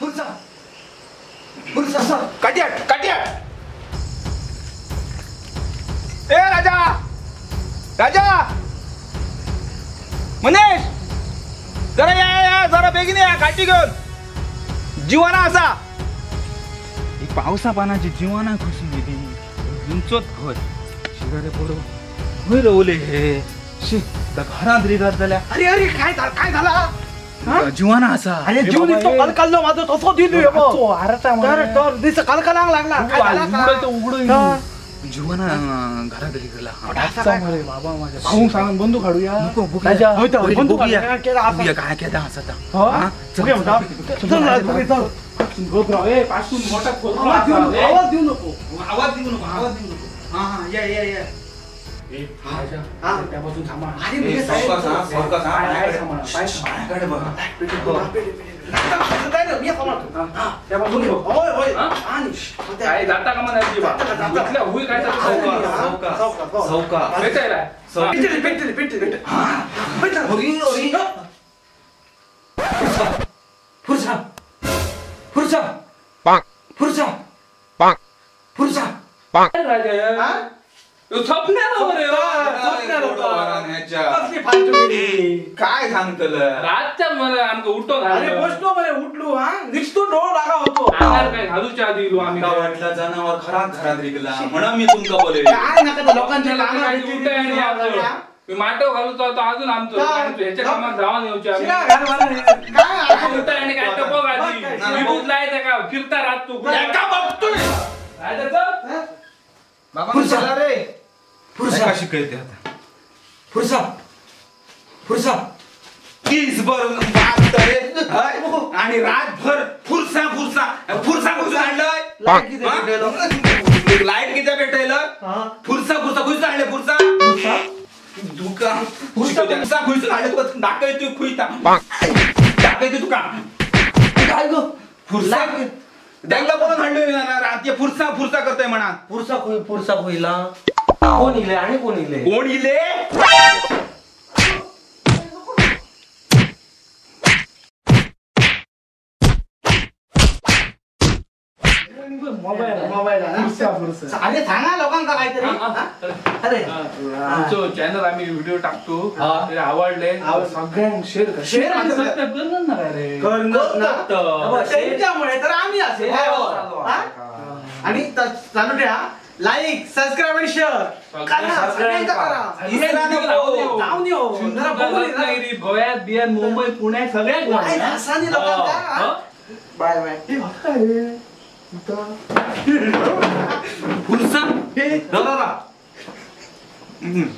फुरसा फुरसा काट्या काट्या. ए राजा राजा मनीष जरा या या जरा बेगीन या काठी घेऊन. जीवाना असा ही पावसा पानाची जीवाना कशी गेली तुमचोच घर शिरारे पडो खंय रवले हे शी घरात रिगात जाल्या. अरे अरे काय काय झाला? जीवाना असा. अरे जीवन इतको कलकल्लो माझो तसो दिलो तर दिस कलकलांक लागला. उघडून जीवाना घरात रिगला. बाबा माझ्या भाऊ सांगून बंदूक हाडूया. नको बघूया काय केदा असा ता. आवाज देऊ नको आवाज देऊ नको आवाज देऊ नको. हा हा या या या. त्यापासून थांबा. काय सांगतलं रातच्या मला आमचं उठतो. अरे बसलो मरे उठलो. हा निघतो डोळ लागा होतो. काय घालूच्या आधी इलो आम्ही. वाटला जनावर खरात घरात रिगला म्हणून मी तुमका बोलले. काय नका लोकांच्या मी माटव घालूचो तो अजून आमचो ह्याच्या कामात जावा येऊचे आम्ही. काय उठता आणि काय टपक आधी विभूत लायचा का फिरता रात तू एका बघतोय काय त्याचं बाबा चला रे. फुरसा कशी कळते आता. फुरसा फुरसा तीसभर रे आणि रातभर फुरसा फुरसा फुरसा खुश आणलंय. लाईट किती भेटायला. फुरसा फुरसा खुश आणले. फुरसा तुका फुरसा खुश आणले तुका दाखवतो खुईता दाखवतो तुका काय गो फुरसा त्यांना बोलून आणलोय रात फुरसा फुरसा करतोय म्हणा. फुरसा खुई फुरसा खुईला कोण इले आणि कोण इले कोण इले. मोबाईल मोबाईल अरे सांगा लोकांका काहीतरी. अरे आमचो चॅनल आम्ही व्हिडिओ टाकतो ते आवडले सगळ्यांक शेअर कर. शेअर आणि सबस्क्राइब करणार ना काय रे त्यांच्यामुळे तर आम्ही असे. आणि चालू ठेवा लाईक सबस्क्राइब आणि शेअर करा. करा गोव्यात बियात मुंबई पुण्यात सगळ्यात. Bye bye. फुरसा.